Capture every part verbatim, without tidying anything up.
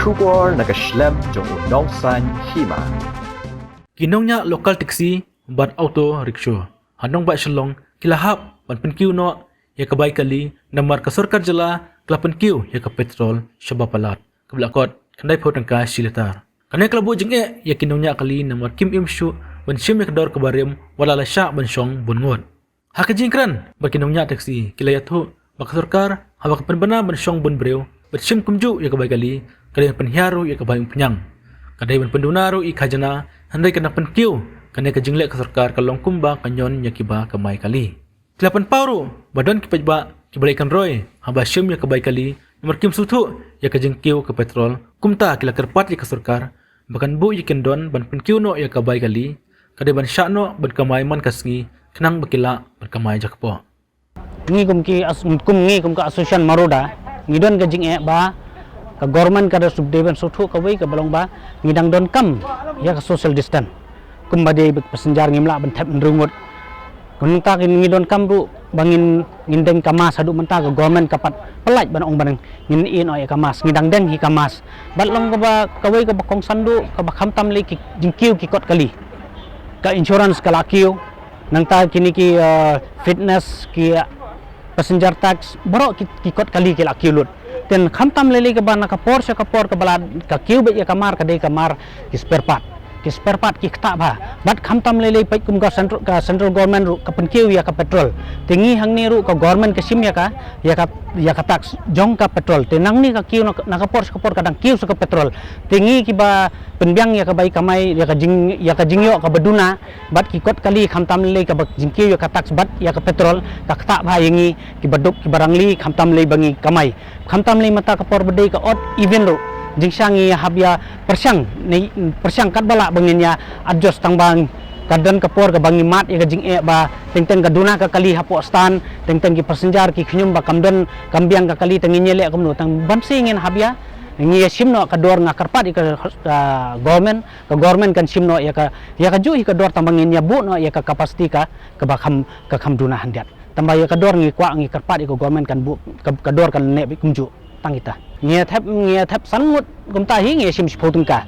Khubor na ka shlem jong u nongsan hima. Ki nongñiah local taxi bad auto rickshaw ha nongbah Shillong ki la hap ban pynkiew noh ïa ka bai kali namar ka sorkar jylla ka la pynkiew ïa ka petrol shaba palat kaba la kot khyndai phew tyngka shi litar. Kane ka la buh jingeh ïa ki nongñiah kali namar kim im shuh ban shim ïa ka dor kaba rim wat la la shah ban shong bun ngut. Ha ka jingkren bad ki nongñiah taxi ki la ïathuh ba ka sorkar haba ka pynbna ban shong bun briew bad shim kumjuh ïa ka bai kali ka dei ban pynhiar ruh ïa ka bai umphniang. Ka dei ban pynduna ruh ïa ka khajna hynrei ka dang pynkiew kane ka jingleh ka sorkar ka long kumba ka ñion ïa kiba kamai kali. Ki la pynpaw ruh ba don ki paidbah kiba leh kynroi haba shim ïa ka bai kali namar kim sngewthuh ïa ka jingkiew ka petrol. Kumta ki la kyrpad ïa ka sorkar ba kan buh ïa ki kyndon ban pynkiew noh ïa ka bai kali, ka dei ban shah noh ban kamai man ka sngi khnang ba ki lah ban kamai jakpoh. Ngi kum ki as-, kum ngi kum ka association Maroda ngi don ka jingeh ba ka government ka da shu dei ban sngewthuh kawei kaba long ba ngi dang donkam ïa ka social distance. Kumba dei ba passenger ngim lah ban thep hynriew ngut. Kumta ngi donkam ruh ba ngin, ngin deng ka mask, haduh mynta ka government ka pat pyllait ban ong ba ngin ïeh noh ïa ka mask, ngi dang deng hi ka mask. Bad long kaba kawei kaba kongsan ruh kaba khamtam lei ki jingkiew ki kot kali. Ka insurance ka la kiew, nangta kine ki, eh, fitness, ki, eh, passenger tax, baroh ki, ki kot kali ki la kiew lut. Te khamtam lei lei kaba na ka por sha ka por kaba la ka kiew beit ïa ka mar ka dei ka mar ki spare part. Ki spare part ki ktah bha. Bad khamtam lei lei peit kum ka central, ka central government ruh ka pynkiew ïa ka petrol. Te ngi hangne ruh ka government ka shim ïa ka, ïa ka, ïa ka tax jong ka petrol. Te nangne ka kiew na, na ka por sha ka por ka dang kiew sha ka petrol. Te ngi kiba pynbiang ïa ka bai kamai, ïa ka jing, ïa ka jingïoh kaba duna bad ki kot kali khamtam lei kaba jingkiew ïa ka tax bad ïa ka petrol ka ktah bha ïa ngi kiba duk kiba rangli khamtam lei ba ngi kamai. Khamtam lei mynta ka por ba dei ka odd even ruh. Jingshisha ngi hap ïa pyrshang, ne pyrshang katba lah ba ngin ïa adjust tang ba ka don ka por kaba ngi mad ïa ka jingeh ba teng teng ka duna ka kali hapoh stand, teng teng ki passenger ki khñium ba kam don kam biang ka kali, te ngin ïa leh kumno, tang ban shu ngin hap ïa, ngi ïa shim noh ka dor, nga kyrpad ïa ka, ah, government, ka government kan shim noh ïa ka, ïa kajuh hi ka dor tang ba ngin ïa buh noh ïa ka capacity ka, kaba kham, ka kham duna khyndiat. Tang ba ïa ka dor ngi kwah, ngi kyrpad ïa ka government kan buh ka, ka dor kan neh beit kumjuh tang ita. Ngi ïa thep, ngi ïa thep san ngut kumta hi ngi ïa shim shiphew tyngka.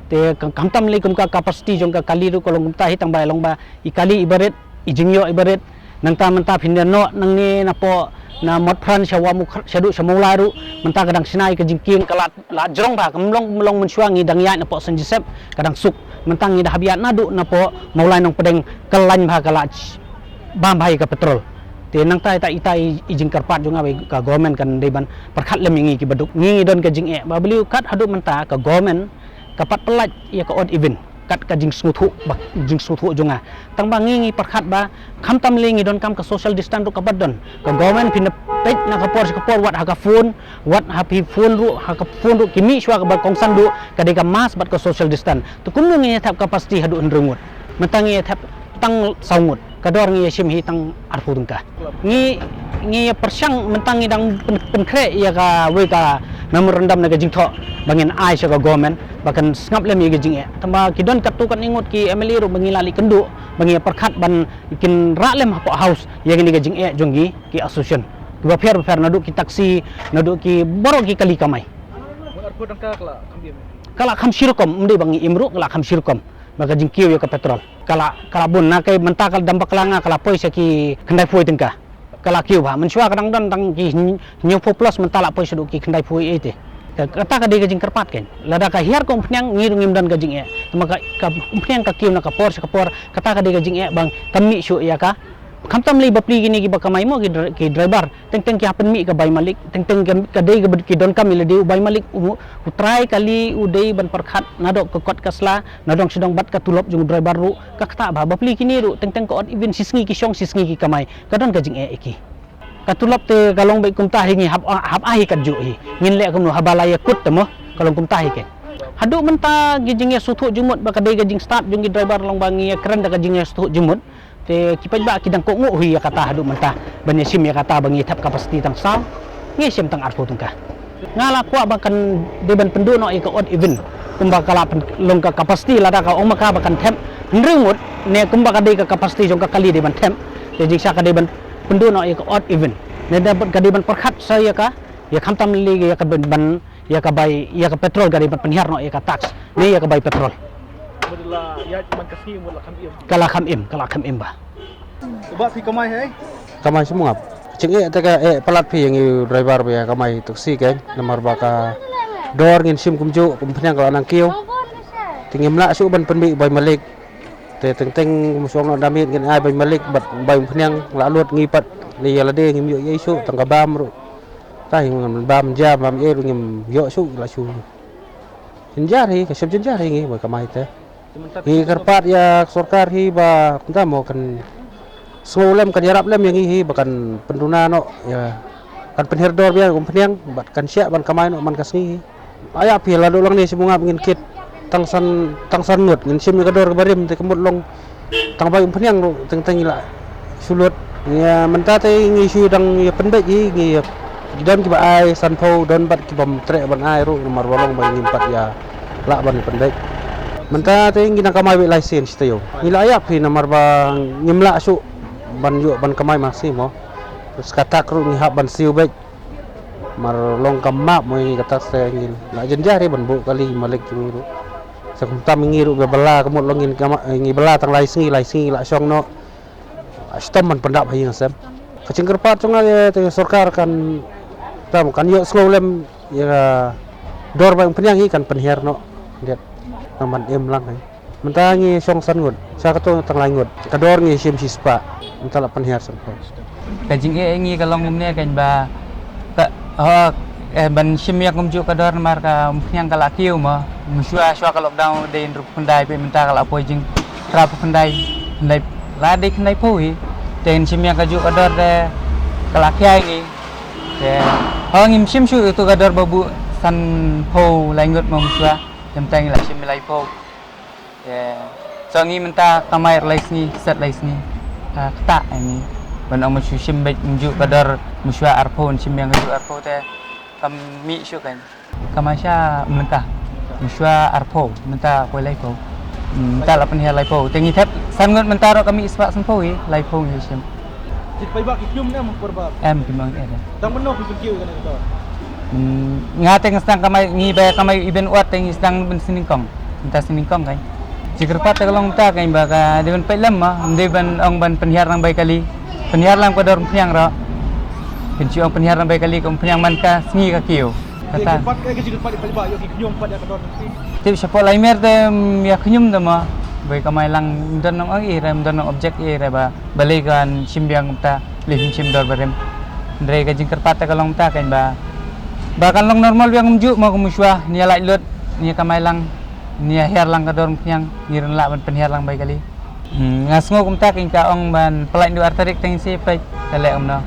Te ka, khamtam lei kum ka capacity jong ka kali ruh ka long kumta hi, tang ba long ba i kali iba rit, i jingïoh iba rit. Nangta mynta phin ïa noh nangne napoh na Motphran sha Wahmukh, shaduh sha Mawlai ruh mynta ka dang shna ïa ka jingkieng ka la, la jrong bha, kam long, kam long mynshuwa ngi dang ïaid napoh Saint Joseph ka dang suk. Mynta ngi da hap ïaid naduh napoh Mawlai Nongpdeng ka lain bha, ka la bam bha ïa ka petrol. Te nangta ita, ita i, i jingkyrpad jong nga ba ka government kan dei ban pyrkhat lem ïa ngi kiba duk. Ngi, ngi don ka jingeh ba balei kat haduh mynta ka government ka pat pyllait ïa ka odd even kat ka jingsngewthuh ba, jingsngewthuh jong nga. Tang ba ngi, ngi pyrkhat ba khamtam lei ngi donkam ka social distance ruh kaba don. Ka government phin peit na ka por sha ka por wat ha ka phone, wat ha phi phone ruh, ha ka phone ruh ki mih shuwa kaba kongsan ruh ka dei ka mask bad ka social distance. Te kumno ngi ïa thep capacity haduh hynriew ngut? Mynta ngi ïa thep tang saw ngut. Ka dor ngi ïa shim hi tang arphew tyngka. Ngi, ngi ïa pyrshang mynta ngi dang pyn, pynkhreh ïa kawei ka memorandum na ka jingthoh ba ngin ai sha ka government ba kan sngap lem ïa ka jingeh. Tang ba ki don katto katne ngut ki M L A ruh ba ngi la leit kynduh ba ngi ïa pyrkhat ban kin rah lem hapoh House ïa kane ka jingeh jong ki, ki association kiba pher bapher, naduh ki taxi, naduh ki baroh ki kali kamai. Ka la kham shi rukom, ym dei ba ngi im ruh, ka la kham shi rukom. Ba ka jingkiew ïa ka petrol ka la, ka la bun, na ka mynta ka dang bakla nga ka la poi sha ki khyndai phew tyngka. Ka la kiew bha, mynshuwa ka dang don tang ki hynñiew phew plus, mynta la poi shaduh ki khyndai phew ei te. Ka, kata ka dei ka jingkyrpad kein. Lada ka hiar ka umphniang ngi ruh ngim don ka jingeh. Tang ba ka, ka umphniang ka kiew na ka por sha ka por, kata ka dei ka jingeh ba kam mih shuh ïa ka. Khamtam lei bapli kine kiba kamai mo ki dri-, ki driver. Teng teng ki hap pynmih ka bai malik, teng teng ka, ka dei kaba ki donkam ïa lade u bai malik, u, u trai kali u dei ban pyrkhat naduh ka kot ka sla, nadong shadong bad ka tulop jong u driver ruh, ka ktah bha, bapli kine ruh, teng teng ka odd even shisngi ki shong, shisngi ki kamai, ka don ka jingeh ïa ki. Ka tulop te ka long beit kumta hi, ngi hap, hap ai hi katjuh hi. Ngin leh kumno haba la ïa kut te mo, ka long kumta hi kein. Haduh mynta ki jingïasngewthuh jingmut ba ka dei ka jingstad jong ki driver long ba ngi ïakren da ka jingïasngewthuh jingmut. Te ki paidbah ki dang kohnguh hi ïa kata haduh mynta ban ïa shim ïa kata ba ngi thep capacity tang saw, ngi shim tang arphew tyngka. Nga la kwah ba kan dei ban pynduh noh ïa ka odd even. Kumba ka la pyn-, long ka capacity lada ka ong ma ka ba kan thep hynriew ngut, ne kumba ka dei ka capacity jong ka kali dei ban thep. Te jingshisha ka dei ban pynduh noh ïa ka odd even. Ne da ka dei ban pyrkhat sa ïa ka, ïa khamtam lei ïa ka ban, ban Ïa ka bai, ïa ka petrol ka dei ban pynhiar noh ïa ka tax ne ïa ka bai petrol. Mut la ïa man ka sngi mut la kham im. Ka la kham im, ka la kham im ba. Uba phi kamai hei? Kamai shu mngap. Jingeh te ka eh palat phi ïa ngi driver ba ïa kamai taxi kein. Namar ba ka dor ngin shim kumjuh, umphniang ka la nang kiew. Te ngim lah shuh ban pynbeit bai malik. Te teng teng kum shong noh da miet ngin ai bai malik bad bai umphniang la lut ngi pat. Lei ïa lade ngim ïoh ei shuh tang ka bam ruh. Te ngim bam ja bam ei ruh ngim ïoh shuh la shu. Jynjar hi, ka shem jynjar hi ngi ba kamai te. Ngi kyrpad ïa ka sorkar hi ba kumta mo kan sngew lem, kan ïarap lem ïa ngi hi ba kan pynduna noh ïa, kan pynhiar dor biang umphniang bad kan shah ban kamai noh man ka sngi hi. Ïa phi la dei lang ne shi bungap ngin kit tang san, tang san ngut ngin shim ïa ka dor kaba rim te ka mut long tang bai umphniang ruh teng teng ïa la shu lut. Ïa mynta te ngi shu dang ïa pynbeit hi ngi ïa don kiba ai sanphew, don bad kiba treh ban ai ruh namar ba long ba ngim pat ïa lah ban pynbeit. Mynta te ngi dang kamai beit lai sien shi taïew. Ngi la ïap hi namar ba ngim lah shuh ban ïoh ban kamai masi mo. Te sa katta ruh ngi hap ban siew beit. Mar long ka map mo ngi katta se ngi la jynjar hi ban buh kali malik jong ngi ruh. Sa kumta ngi ruh ba bylla ka mut long ngi kama, ngi bylla tang lai sngi, lai sngi la shong noh. Shitom ban pyndap ha ïing ha sem. Ka jingkyrpad jong nga ïa te sorkar kan, tam kan ïoh sngew lem ïa ka dor bai umphniang hi kan pynhiar noh. Dep nang ban im lang hi. Mynta ngi shong san ngut, sha kato tang lai ngut. Ka dor ngi shim shispah. Mynta la pynhiar san ngut. Ka jingeh ngi ka long kumne kan ba ka, ho, eh, ban shim ïa kumjuh ka dor namar ka umphniang ka la kiew mo. Mynshuwa shuwa ka lockdown dei hynriewphew khyndai, peit mynta ka la poi jingphra phew khyndai, khyndai, la dei khyndaiphew hi. Te ngin shim ïa kajuh ka dor te ka la khiai ngi. Te ho ngim shim shuh ïa tu ka dor ba buh sanphew lai ngut mo mynshuwa. Te mynta ngi la shim laiphew. Te so ngi mynta kamai lai sngi, set lai sngi. Ah, kata ngi. Ban ong mynshuwa shim beit kumjuh ka dor mynshuwa arphew, shim ïa kajuh arphew te kam mih shuh kan. Kamai sha Umlyngka. Mynshuwa arphew, mynta poi laiphew. Hmm, mynta la pynhiar laiphew. Te ngi thep san ngut mynta ruh ka mih spah sanphew hi, laiphew ngi shim. Jit paidbah ki khñium ne em por ba? Em, ki mong em. Tang mynno phi pynkiew kane ka dor? Hmm, nga te nga sdang kamai, ngi ba kamai Ibn Wat te ngi sdang ban sngewnyngkong. Mynta sngewnyngkong kan. Jingkyrpad te ka long mynta kan ba ka dei ban peit lem mo, ym dei ban ong ban pynhiar lang bai kali. Pynhiar lang ka dor umphniang ruh. Phin shu ong pynhiar lang bai kali ka umphniang man ka sngi ka kiew. Kata. Te ka pat, ka jingkyrpad ïa paidbah, ïa ki khñium pat ïa ka dor taxi. Tip shapoh Laimer te, mm, ïa khñium te mo. Bai kamai lang, ym don nong ong ei re, ym don nong object ei re ba balei kan shim biang kumta, lei shim shim dor barim. Hynrei ka jingkyrpad te ka long kumta kan ba, ba kan long normal biang kumjuh mo kum mynshuwa, ngi ïa laitluid, ngi ïa kamai lang, ngi ïa hiar lang ka dor umphniang, ngi rynlah ban pynhiar lang bai kali. Hmm, nga sngew kumta, kein ka ong ban pynlait naduh ar tarik, te ngin sa peit ka leh kumno.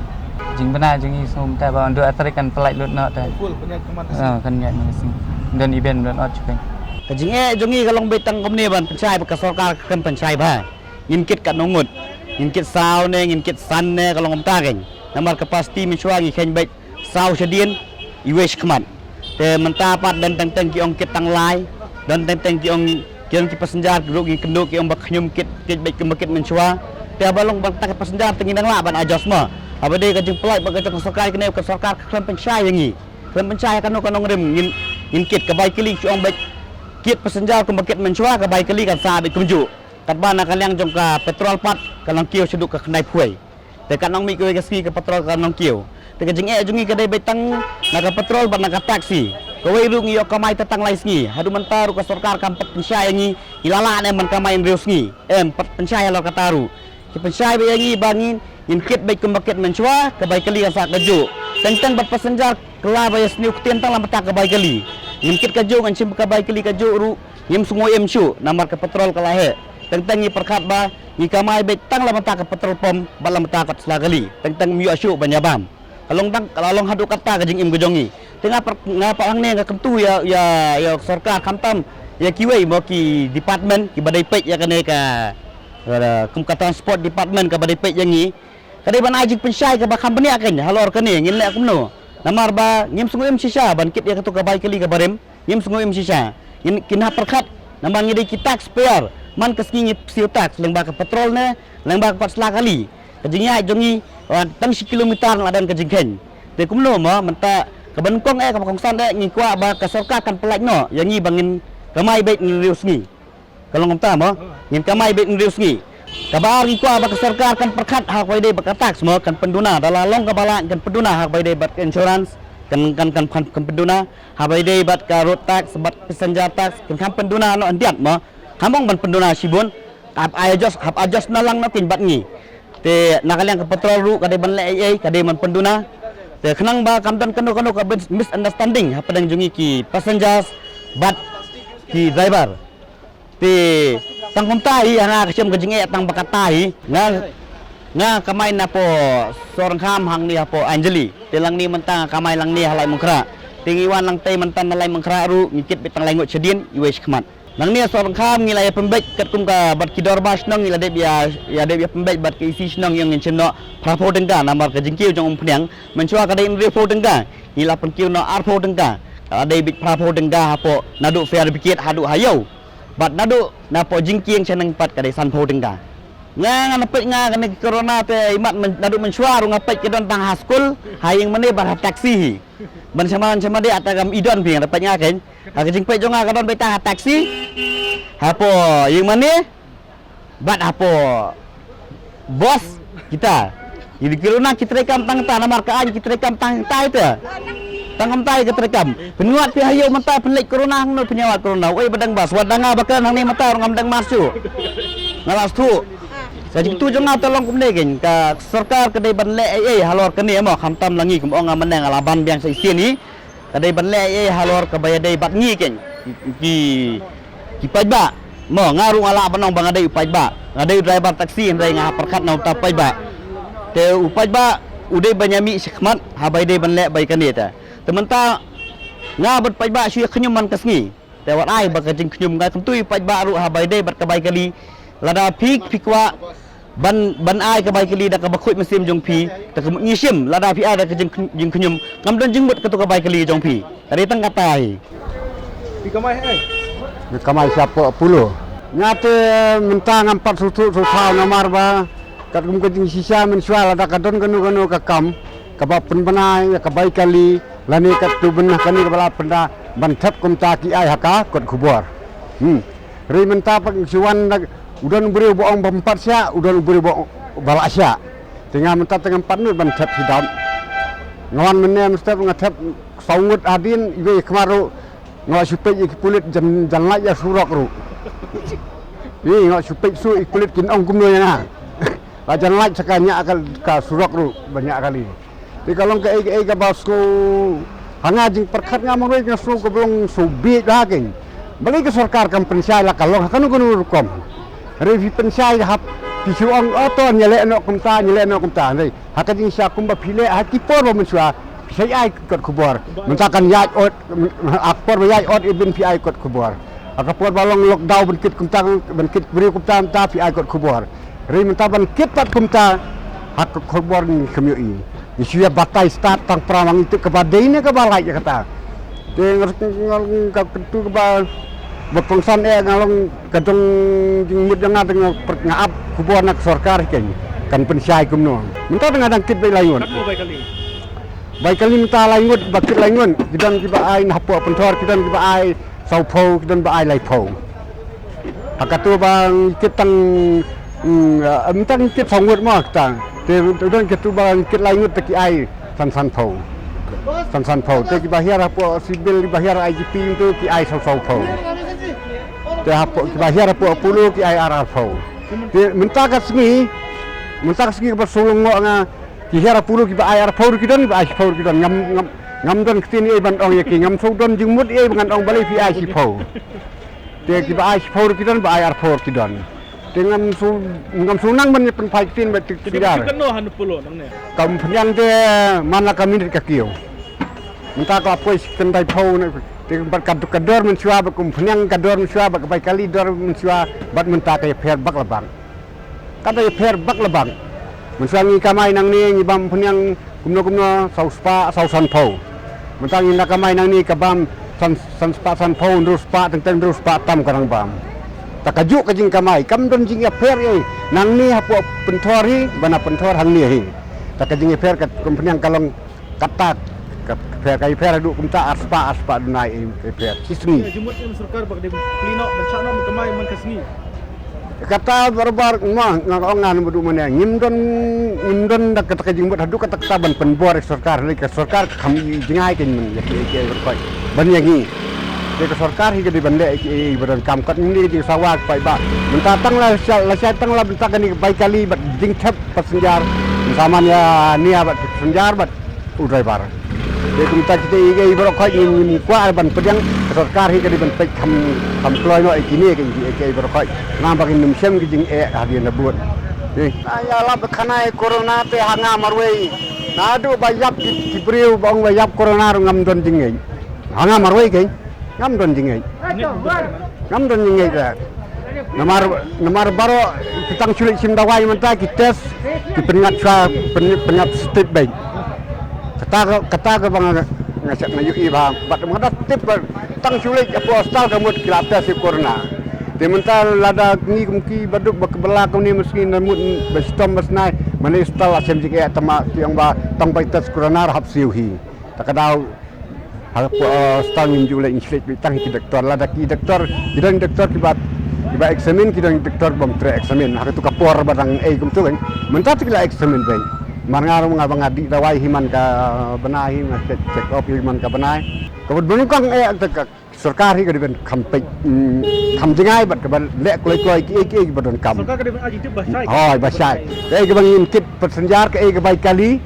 Jingbna jong ngi sngew kumta ba naduh ar tarik kan pynlait lut noh te. Full, kan ïaid kumne. Oh, kan ïaid kumne. Don event, don ot shuh kein. Ka jingeh jong ngi ka long beit tang kumne ban pynshai ba ka sorkar ka khlem pynshai bha. Ngin kit katno ngut. Ngin kit saw ne, ngin kit san ne, ka long kumta kein. Namar capacity mynshuwa ngi kheiñ beit saw shadien, iwei shakhmat. Te mynta pat don teng teng ki ong kit tang lai, don teng teng ki ong, ki ong ki passenger ruh ki kynduh ki ong ba khñium kit, kit beit kumba kit mynshuwa. Te haba long ba tang ki passenger te ngi dang lah ban adjust mo. Haba dei ka jingpynlait bad ka jong ka sorkar, kane ka sorkar ka khlem pynshai ïa ngi. Khlem pynshai ïa kano kano nongrim, ngin, ngin kit, ka bai kali ki ong beit kit passenger kumba kit mynshuwa, ka bai kali kan sah beit kumjuh. Katba na ka liang jong ka petrol pat ka long kiew shaduh ka khyndai phew. Te ka nang mih kawei ka sngi ka petrol ka nang kiew. Te ka jingeh jong ngi ka dei beit tang na ka petrol bad na ka taxi. Kawei ruh ngi ïoh kamai te tang lai sngi. Haduh mynta ruh ka sorkar kam pat pynshai ïa ngi, ngi la lah ne em ban kamai hynriew sngi. Em pat pynshai halor kata ruh. Ki pynshai beit ïa ngi ba ngin, ngin kit beit kumba kit mynshuwa, ka bai kali kan sah kajuh. Teng teng bad passenger kylla ba ïa sniew ktien tang la mynta ka bai kali. Ngin kit kajuh, ngin shim ka bai kali kajuh ruh, ngim sngew im shuh namar ka petrol ka la heh. Teng teng ngi pyrkhat ba ngi kamai beit tang la mynta ka petrol pump bad la mynta ka kot sla kali. Teng teng ym ïoh shuh ban ïa bam. Ka long tang, ka la long haduh katta ka jingim ka jong ngi. Te nga par-, nga pat hangne nga kyntu ïa, ïa, ïa sorkar khamtam ïa kiwei mo ki department kiba dei peit ïa kane ka, ka, kum ka transport department kaba dei peit ïa ngi. Ka dei ban ai jingpynshai kaba kham bniah kein halor kane, ngin leh kumno. Namar ba ngim sngew im shisha ban kit ïa kato ka bai kali kaba rim. Ngim sngew im shisha. Ngin, kin hap pyrkhat namar ngi dei ki taxpayer. Man ka sngi ngi siew tax lyngba ka petrol ne, lyngba ka kot sla kali. Ka jingïaid jong ngi, ah, tang shi kilometer la don ka jingkheiñ. Te kumno mo mynta Kaba nyngkong eh, kaba kongsan eh, ngi kwah ba ka sorkar kan pyllait noh ïa ngi ba ngin kamai beit hynriew sngi. Ka long kumta mo, ngin kamai beit hynriew sngi. Kaba ar, ngi kwah ba ka sorkar kan pyrkhat ha kaba ïadei bad ka tax mo, kan pynduna, da la long kaba lah kan pynduna ha kaba ïadei bad ka insurance, kan, kan, kan, kan, kan pynduna ha kaba ïadei bad ka road tax bad passenger tax, kan, kan pynduna noh khyndiat mo. Kam ong ban pynduna shibun, hap adjust, hap adjust na lang noh keiñ bad ngi. Te na ka liang ka petrol ruh ka dei ban leh ei ei, ka dei ban pynduna. Te khnang ba kam don kano kano ka mis-, misunderstanding hapdeng jong ngi ki passengers bad ki driver. Te tang kumta hi, ha nga ka shem ka jingeh tang ba kata hi. Nga, nga kamai na poh Sohryngkham hangne hapoh Anjali. Te lang ne mynta nga kamai lang ne ha Laitumkhrah. Te ngi wan lang tei mynta na Laitumkhrah ruh ngi kit beit tang lai ngut shadien, iwei shakhmat. Nangne Sohryngkham ngi la ïa pynbeit katkum ka bad ki dorbar shnong, ngi la dep ïa, ïa dep ïa pynbeit bad ka EC shnong, ïong ngin shim noh phra phew tyngka namar ka jingkiew jong umphniang. Mynshuwa ka dei hynriew phew tyngka, ngi la pynkiew noh ar phew tyngka. Ka la dei beit phra phew tyngka hapoh naduh fire brigade haduh ha ïew. Bad naduh napoh jingkieng shaneng pat ka dei san phew tyngka. Nga, nga na peit nga kane ka corona te imat men-, naduh mynshuwa ruh nga peit ka don tang ha skul, ha ïing mane bad ha taxi hi. Ban shama, ban shama dei ata kam i don phi, nga na peit nga keiñ. Ha ka jingpeit jong nga ka don beit tang ha taxi, hapoh ïing mane bad hapoh bus kita. Ïa ki ruh na ki treikam tang ta, namar ka aiñ ki treikam tang ta ita. Tang kam ta ïa ki treikam. Pynwad phi ha ïew mynta pynleit corona hangno, pynwad corona. Oi, ba dang bus, wat dang nga ba kren hangne mynta ruh ngam dang mar shuh. Nga la shu. Ka jingkyntu jong nga te long kumne keiñ, ka sorkar ka dei ban leh ei ei halor kane mo, khamtam la ngi, kum ong nga mynne nga la ban biang sa shisien hi. Ka dei ban leh ei ei halor kaba ïadei bad ngi keiñ, ki, ki, ki paidbah. Mo, nga ruh nga lah ban ong ba nga dei u paidbah. Nga dei u driver taxi hynrei nga hap pyrkhat na uta u paidbah. Te u paidbah u dei ban ïa mih shakhmat haba ïadei ban leh bai kane te. Te mynta nga bad paidbah shu ïa khñium man ka sngi. Te wat ai ba ka jingkhñium, nga kyntu ïa u paidbah ruh haba ïadei bad ka bai kali. Lada phi, phi kwah ban, ban ai ka bai kali da kaba khuid mynsiem jong phi, te ka mut ngi shim, lada phi ai da ka jing, jingkhñium, ngam don jingmut kato ka bai kali jong phi. Ka dei tang kata hi. Phi kamai ha ei? Nga kamai shapoh Apollo. Nga te mynta ngam pat sngewthuh sngewthaw namar ba katkum ka jingshisha mynshuwa lada ka don kano kano ka kam kaba pynbna ïa ka bai kali lane katto bynta kane kaba la pynda ban thep kumta ki ai ha ka kot khubor. Hmm. Hynrei mynta pat ngi shu wan da u don u briew ba ong bym pat shah, u don u briew ba, ba lah shah. Te nga mynta te ngam pat nud ban thep shidap. Nga wan mynne mynstep nga thep saw ngut hadien, iwei khmar ruh nga shu peit ïa ki pulit jan, jan lait ïa surok ruh. Ïa nga shu peit shuh ïa ki pulit kin ong kumno ïa nga. La jan lait sa ka ñiah ka, ka surok ruh ba ñiah kali. Te ka long kaei kaei kaba sngew, ha nga jingpyrkhat nga marwei nga sngew kaba long sngewbieit bha keiñ. Balei ka sorkar kam pynshai la ka long ha kano kano rukom. Hynrei phi pynshai hap phi shu ong, "Oh to, ngi leh noh kumta, ngi leh noh kumta." Hynrei ha ka jingshisha kumba phi leh ha ki por ba mynshuwa phi sa ai kot khubor. Mynta kan ïaid ot, ha ka por ba ïaid ot ibyn phi ai kot khubor. Ha ka por ba long lockdown ban kit kumta, ban kit briew kumta, mynta phi ai kot khubor. Hynrei mynta ban kit pat kumta, ha ka khubor ngi kham ïohi. Ngi shu ïa batai stad tang pra ma ngi tip kaba dei ne kaba lait ïa kata. Te nga, nga, nga kyntu kaba, ba kongsan eh nga long ka dong jingmut jong nga te nga pyrkhat nga ap khubor na ka sorkar keiñ. Kan pynshai kumno. Mynta te nga dang kit beit lai ngut. Katno bai kali? Bai kali mynta lai ngut, ba kit lai ngut. Ki don kiba ai na hapoh Pynthor, ki don kiba ai saw phew, ki don ba ai lai phew. Ha kato ba ngi kit tang, mm, ah, mynta ngi kit saw ngut mo kata. Te don kato ba ngi kit lai ngut te ki ai san san phew. San san phew. Te kiba hiar hapoh Civil, kiba hiar IGP tu ki ai saw saw phew. Te hapoh kiba hiar hapoh Apollo ki ai ar ar phew. Te mynta ka sngi, mynta ka sngi kaba shu long nga ki hiar Apollo kiba ai ar phew ruh ki don, kiba ai shi phew ruh ki don. Ngam, ngam, ngam don ktien ei ban ong ïa ki, ngam shu don jingmut ei ban ong balei phi ai shi phew. Te kiba ai shi phew ruh ki don, ba ai ar phew ruh ki don. Te ngam shu, ngam shu nang ban pynphai ktien ba tik. Te tik phi ar. Katno han Apollo nangne? Ka umphniang te man la ka minit ka kiew. Mynta ka la poi shi kynthei phew ne. Te bad ka, ka dor mynshuwa bad ka umphniang ka dor mynshuwa bad ka bai kali dor mynshuwa bad mynta ka ïapher bak la bang. Ka da ïapher bak la bang. Mynshuwa ngi kamai nangne ngi bam umphniang kumno kumno saw spah saw san phew. Mynta ngi na kamai nangne ka bam san, san spah san phew, hynriew spah, teng teng hynriew spah tam ka dang bam. Ta kajuh ka jingkamai, kam don jingïapher ei. Nangne hapoh Pynthor hi, ba na Pynthor hangne hi. Ta ka jingïapher ka umphniang ka long kata, Ka pher, ka pher haduh kumta ar spah, ar spah duna, eh, ka pher. Shi sngi. Ïa, jingmut ïa sorkar ba ka dei pli noh, ban shah noh ban kamai man ka sngi. Kata barbar ma nga ong ngan madu mane ngim don, ngim don da kata ka jingmut haduh kata kata ban pynbor ïa sorkar, lei ka sorkar ka kham ïohi jngai kein man ïa ki, ïa ki, ïa ki, ban ïa ngi. Te ka sorkar hi ka dei ban leh ïa ki, ïa ki ba donkam kat ngi ka jingsawa ka paidbah. Mynta tang la shai, la shai tang la mynta kane ka bai kali bad jingthep passenger. Mynta man ïa nia bad passenger bad u driver. Te kumta kita ïa ki baroh khoit ngin, ngin kwah ban pdiang ka sorkar hi ka dei ban peit kham, kham kloi noh ïa kine ki, ïa ki baroh khoit. Namar ba kin ym shem ki jingeh hadien habud. Ïa lap khana ïa corona te ha nga marwei. Naduh ba ïap ki, ki briew ba ong ba ïap corona ruh ngam don jingngeit. Ha nga marwei kein ngam don jingngeit. Ngam don jingngeit da. Namar, namar baroh ki tang shu leit shim dawai mynta ki test, ki pynngat shuwa, pyn-, pynngat step beit. Kata ka, kata ka ba nga, nga shah nga ïohi ba bad mynta step ba tang shu leit hapoh hospital ka mut ki la test ïa corona. Te mynta lada ngi kum ki baduk ba kbela kumne mesti na mut ba shitom ba snai, mane hospital la shem jingeh tama ki ong ba tang bai test corona hap siew hi. Ta ka daw ha, eh, stang ngim ju leh ngi shlei beit tang ki doktor, lada ki doktor, ki don doktor kiba, kiba examine, ki don doktor bym treh examine. Ha katu ka por ba dang ei kumtu kan. Mynta tu ki la examine beit. Mar nga ruh nga ba nga dih dawai hi man ka bnai hi, nga check, check up hi man ka bnai. Ka bad bun kong eh ta ka sorkar hi ka dei ban kham peit, mm, kham jngai bad ka ban leh kloi kloi ki ei ki ei ba donkam. Sorkar ka dei ban ai jingtip ba shai. Hoi, ba shai. Ka ei ka ba ngin kit passenger, ka ei ka bai kali.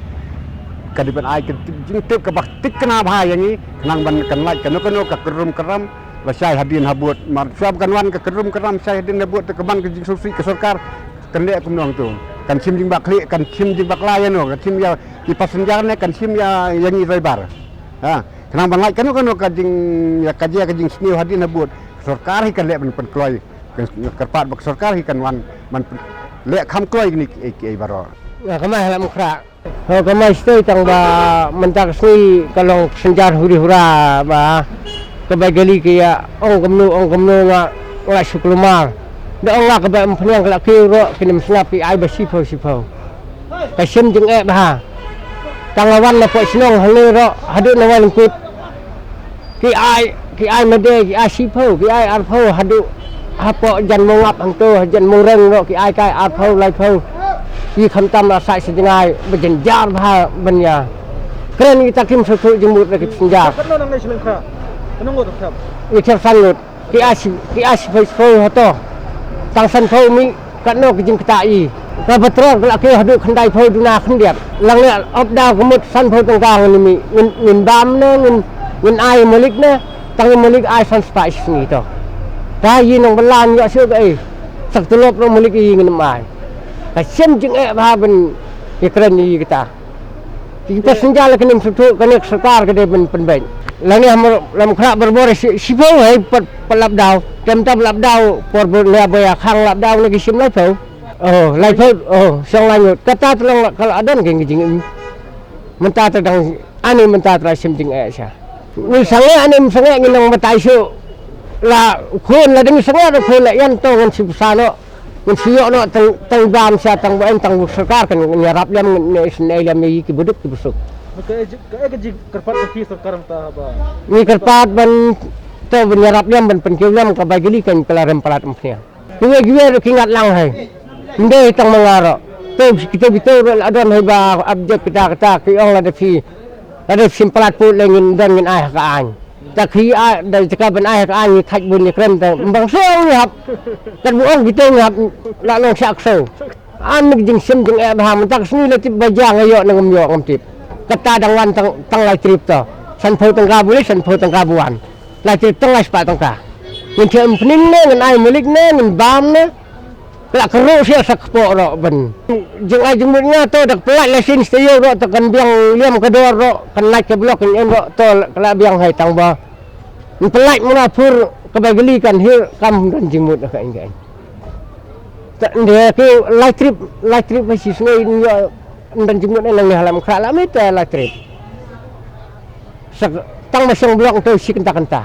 Ka dei ban ai ka jingtip ka ba thikna bha ïa ngi, khnang ban kan lait kano kano ka kyrrum kyrram ba shai hadien habud. Mar shuwa ba kan wan ka kyrrum kyrram shai hadien habud te ka ban ka jingsngewsih ka sorkar kan leh kumno hangtu. Kan shim jingbakla, kan shim jingbakla ïa no, kan shim ïa ki passenger ne kan shim ïa, ïa ngi driver. Ha, khnang ban lait kano kano ka jing, ïa ka jia ka jingsniew hadien habud. Sorkar hi kan leh ban pynkloi. Kan kyrpad ba ka sorkar hi kan wan ban pyn-, leh kham kloi kine ki ei ki ei baroh. Nga kamai ha Laitumkhrah. Ho kamai shatei tang ba mynta ka sngi ka long ka synjar huri hura ba ka bai kali ka ïa ong kumno ong kumno nga, nga la shu kulmar. Da ong nga ka bai Umphniang ka la kiew ruh kin ym sngap, ki ai ba shiphew shiphew. Ka shem jingeh bha. Tang la wan na pdeng shnong hangne ruh haduh na Wailyngkut. Ki ai, ki ai made, ki ai shiphew, ki ai arphew haduh hapoh Jan Mongap hangto, Jan Mongreng ruh ki ai kai arphew, laiphew. Ki khamtam la sah shi jngai ba jynjar bha ban ïa kren, kita kim sngewthuh jingmut da ki passenger. Katno nangne shlem kha? Katno ngut kha? Ïa ki san ngut. Ki ai shi, ki ai shiphew shiphew hato. Tang sanphew mih. Katno ka jingktah i. Ka petrol ka la kiew haduh khyndaiphew duna khyndiat. Lang ne ap daw ka mut sanphew tyngka ngan mih, ngin, ngin bam ne, ngin, ngin ai malik ne. Tang malik ai san spah shi sngi to. Ta i nong bala ïoh shuh ka ei. Sak tulop ruh malik i ngin ym ai. Ka shem jingeh bha ban ïakren i kita. Ki passenger la kin ym sngewthuh, kane ka sorkar ka dei ban pynbeit. Lane ha Laitumkhrah barabor shi, shiphew hei pat, pat lap daw. Te mynta pat lap daw por ba ne ba ïa khang lap daw ne ki shim laiphew. Oh, laiphew, oh, shong lai ngut. Kata te long ka la don ka jingim. Mynta te dang ani mynta te la shim jingeh sha. Ngi sangeh ani ym sangeh ngi nang batai shuh. La khun la dang sangeh la khun la ïan to ngan shu pisa noh. Ngan shu ïoh noh tang, tang bam sha tang ba en tang sorkar kan ngan ïarap lem ngan isynei lem ïa ki baduk ki basuk. Ka, ka, ka jingkyrpad ka ki sorkar mynta ba. Ngi kyrpad ban to ban ïarap lem ban pynkiew lem ka bai kali kan ka la rem palat Umphniang. Kiwei kiwei ruh ki ngat lang hai. Ym dei tang ma nga ruh. To kita kita ruh la don hai ba abjek kita kita ki ong lada phi, lada phi shim palat pud lei ngin don ngin ai ha ka aiñ. Ta ki ai da jaka ban ai ha ka aiñ ngi thait bun ïa kren ta bang song ngi hap. Kat bu ong kita ngi hap la nong shah ksew. An jingshim jingeh bha mynta ka sngi la tip ba jia nga ïoh ne ngam ïoh ngam tip. Kata dang wan tang, tang lai trip to. Sanphew tyngka bu leit, sanphew tyngka bu wan. Lai trip tang lai spah tyngka. Ngin thiah Umphniang ne, ngin ai malik ne, ngin bam ne. Ka la kyrhuh sha sa kpoh ruh ban. Jingai jingmut nga to da ka pynlait license taïew ruh to kan biang liam ka dor ruh, kan lait ka block kan em ruh to ka la biang hai tang ba. Ngin pynlait muna phur ka bai kali kan hir kam don jingmut ka ing ka ing. Ta nde ki lai trip, lai trip ba shi sngi ngi don jingmut nang ni ha Laitumkhrah la mita lai trip. Sa tang ba shong block to shi kynta kynta.